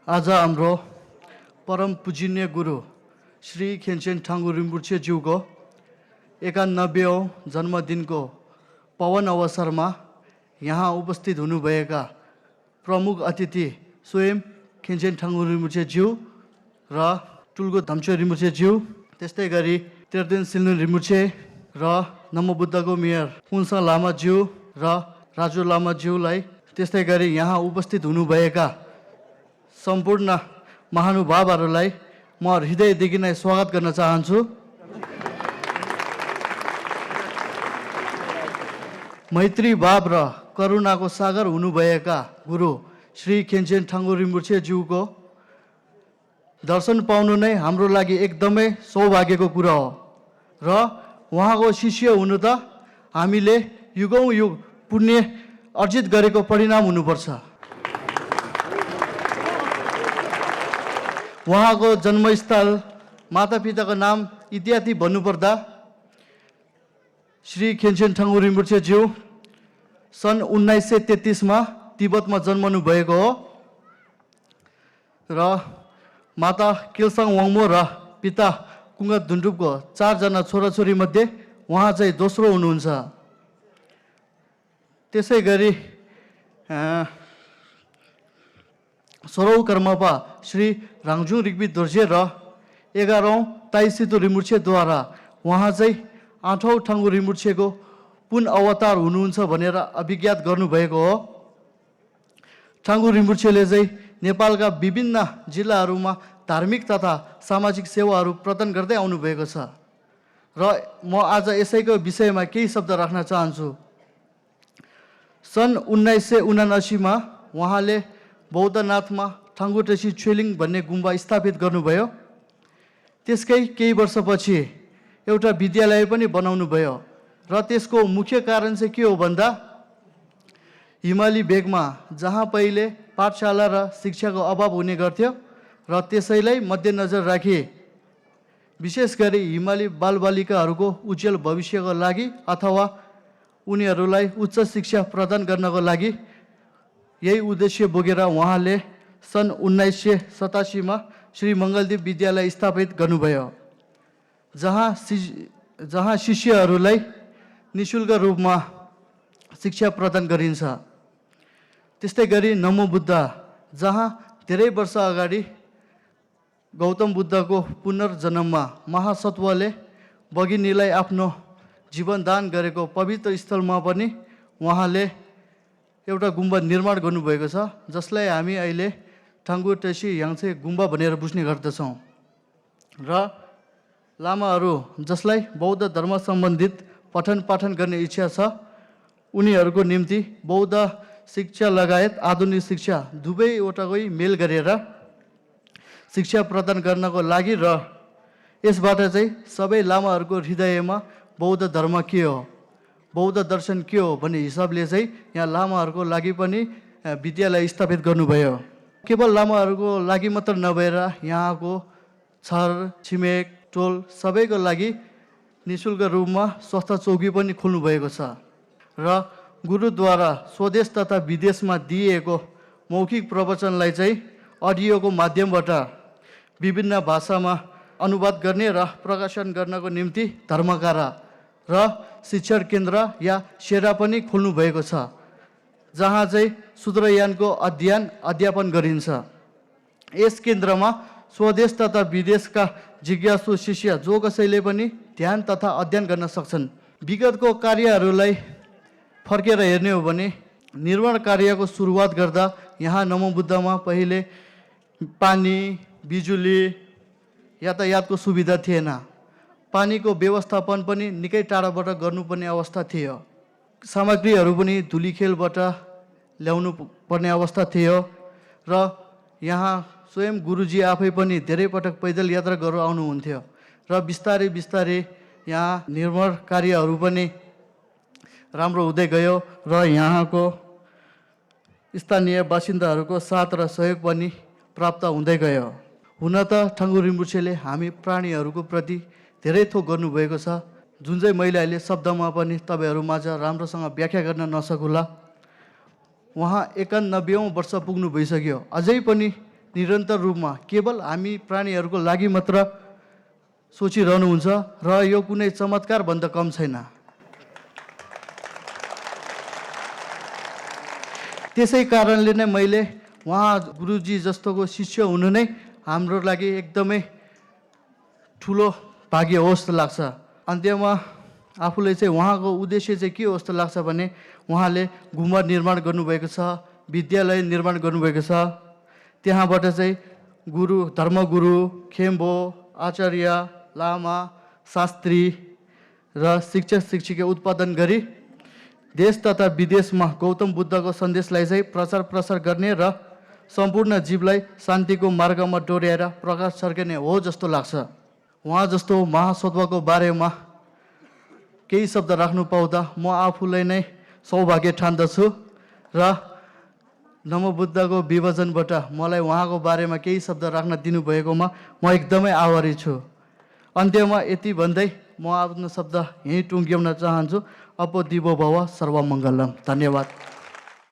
आज हाम्रो परम पूजनीय गुरु श्री खेन्चेन ठाङ्गु रिम्पुछे ज्यूको 91औं जन्मदिनको पवन अवसरमा यहाँ उपस्थित हुनुभएका प्रमुख अतिथि स्वयं खेन्चेन ठाङ्गु रिम्पुछे ज्यू र टुल्गो धम्चो रिम्पुछे ज्यू, त्यस्तै गरी तेर्देन सिल्नु रिम्पुछे र नमोबुद्धको मेयर पुन्सा लामा ज्यू र राजु लामा ज्यूलाई, त्यस्तै गरी यहाँ उपस्थित हुनुभएका सम्पूर्ण महानुभावहरूलाई म हृदयदेखि नै स्वागत गर्न चाहन्छु। मैत्री भाव र करुणाको सागर हुनुभएका गुरु श्री खेन्चेन ठाङ्गु रिम्पुछे ज्यूको दर्शन पाउनु नै हाम्रो लागि एकदमै सौभाग्यको कुरा हो र उहाँको शिष्य हुनु त हामीले युगौँ युग पुण्य अर्जित गरेको परिणाम हुनुपर्छ। उहाँको जन्मस्थल, मातापिताको नाम इत्यादि भन्नुपर्दा श्री खेन्चेन ठाङ्गु रिम्पुछे ज्यू सन् 1933 तिब्बतमा जन्मनु भएको हो र माता किल्साङ वाङ्मो र पिता कुङ्गा धुन्डुपको 4 जना छोराछोरी मध्ये उहाँ चाहिँ दोस्रो हुनुहुन्छ। त्यसै गरी 16औं कर्मपा श्री राङजुङ रिग्बी दोर्जे र 11औं ताइसितो रिम्पुछेद्वारा उहाँ चाहिँ 8औं ठाङ्गु रिम्पुछेको पुन अवतार हुनुहुन्छ भनेर अभिज्ञात गर्नुभएको हो। ठाङ्गु रिम्पुछेले चाहिँ नेपालका विभिन्न जिल्लाहरूमा धार्मिक तथा सामाजिक सेवाहरू प्रदान गर्दै आउनुभएको छ र म आज यसैको विषयमा केही शब्द राख्न चाहन्छु। सन् 1979 उहाँले बौद्धनाथमा ठाङ्गुटेसी छुलिङ भन्ने गुम्बा स्थापित गर्नुभयो। त्यसकै केही वर्षपछि एउटा विद्यालय पनि बनाउनु भयो र त्यसको मुख्य कारण चाहिँ के हो भन्दा हिमाली भेगमा जहाँ पहिले पाठशाला र शिक्षाको अभाव हुने गर्थ्यो र त्यसैलाई मध्यनजर राखी विशेष गरी हिमाली बालबालिकाहरूको उज्जवल भविष्यको लागि अथवा उनीहरूलाई उच्च शिक्षा प्रदान गर्नको लागि यही उद्देश्य बोकेर उहाँले सन् 1987 श्री मङ्गलदीप विद्यालय स्थापित गर्नुभयो, जहाँ शिष्यहरूलाई निःशुल्क रूपमा शिक्षा प्रदान गरिन्छ। त्यस्तै गरी नमो बुद्ध, जहाँ धेरै वर्ष अगाडि गौतम बुद्धको पुनर्जन्ममा महासत्वले भगिनीलाई आफ्नो जीवन दान गरेको पवित्र स्थलमा पनि उहाँले एउटा गुम्बा निर्माण गर्नुभएको छ, जसलाई हामी अहिले ठाङ्गुटेसी याङछे गुम्बा भनेर बुझ्ने गर्दछौँ। र लामाहरू जसलाई बौद्ध धर्म सम्बन्धित पठन पाठन गर्ने इच्छा छ उनीहरूको निम्ति बौद्ध शिक्षा लगायत आधुनिक शिक्षा दुवैवटाकै मेल गरेर शिक्षा प्रदान गर्नको लागि र यसबाट चाहिँ सबै लामाहरूको हृदयमा बौद्ध धर्म के हो, बौद्ध दर्शन के हो भन्ने हिसाबले चाहिँ यहाँ लामाहरूको लागि पनि विद्यालय स्थापित गर्नुभयो। केवल लामाहरूको लागि मात्र नभएर यहाँको छर छिमेक टोल सबैको लागि निःशुल्क रूपमा स्वास्थ्य चौकी पनि खोल्नु भएको छ र गुरुद्वारा स्वदेश तथा विदेशमा दिइएको मौखिक प्रवचनलाई चाहिँ अडियोको माध्यमबाट विभिन्न भाषामा अनुवाद गर्ने र प्रकाशन गर्नको निम्ति धर्मकारा र शिक्षण केन्द्र या सेरा पनि खोल्नु भएको छ, जहाँ चाहिँ सूत्रयानको अध्यापन गरिन्छ। यस केन्द्रमा स्वदेश तथा विदेशका जिज्ञासु शिष्य जो कसैले पनि ध्यान तथा अध्ययन गर्न सक्छन्। विगतको कार्यहरूलाई फर्केर हेर्ने हो भने निर्माण कार्यको सुरुवात गर्दा यहाँ नमो बुद्धमा पहिले पानी, बिजुली, यातायातको सुविधा थिएन। पानीको व्यवस्थापन पनि निकै टाढाबाट गर्नुपर्ने अवस्था थियो। सामग्रीहरू पनि धुलीखेलबाट ल्याउनु पर्ने अवस्था थियो र यहाँ स्वयं गुरुजी आफै पनि धेरै पटक पैदल यात्रा गरेर आउनुहुन्थ्यो र बिस्तारै बिस्तारै यहाँ निर्माण कार्यहरू पनि राम्रो हुँदै गयो र यहाँको स्थानीय बासिन्दाहरूको साथ र सहयोग पनि प्राप्त हुँदै गयो। हुन त ठाङ्गु रिम्पुछेले हामी प्राणीहरूको प्रति धेरै थोक गर्नुभएको छ, जुन चाहिँ मैले अहिले शब्दमा पनि तपाईँहरू माझ राम्रोसँग व्याख्या गर्न नसकुला। उहाँ 91औं वर्ष पुग्नु भइसक्यो, अझै पनि निरन्तर रूपमा केवल हामी प्राणीहरूको लागि मात्र सोचिरहनुहुन्छ र यो कुनै चमत्कारभन्दा कम छैन। त्यसै कारणले नै मैले उहाँ गुरुजी जस्तोको शिष्य हुनु नै हाम्रो लागि एकदमै ठुलो भाग्य हो जस्तो लाग्छ। अन्त्यमा आफूले चाहिँ उहाँको उद्देश्य चाहिँ के हो जस्तो लाग्छ भने उहाँले गुम्बा निर्माण गर्नुभएको छ, विद्यालय निर्माण गर्नुभएको छ। त्यहाँबाट चाहिँ गुरु, धर्मगुरु, खेम्बो, आचार्य, लामा, शास्त्री र शिक्षक शिक्षिका उत्पादन गरी देश तथा विदेशमा गौतम बुद्धको सन्देशलाई चाहिँ प्रचार प्रसार गर्ने र सम्पूर्ण जीवलाई शान्तिको मार्गमा डोर्याएर प्रकाश छर्कने हो जस्तो लाग्छ। उहाँ जस्तो महासत्वको बारेमा केही शब्द राख्नु पाउँदा म आफूलाई नै सौभाग्य ठान्दछु र नमोबुद्धको विभाजनबाट मलाई उहाँको बारेमा केही शब्द राख्न दिनुभएकोमा म एकदमै आभारी छु। अन्त्यमा यति भन्दै म आफ्नो शब्द यहीँ टुङ्ग्याउन चाहन्छु। अपो दिवो भव सर्वमङ्गलम। धन्यवाद।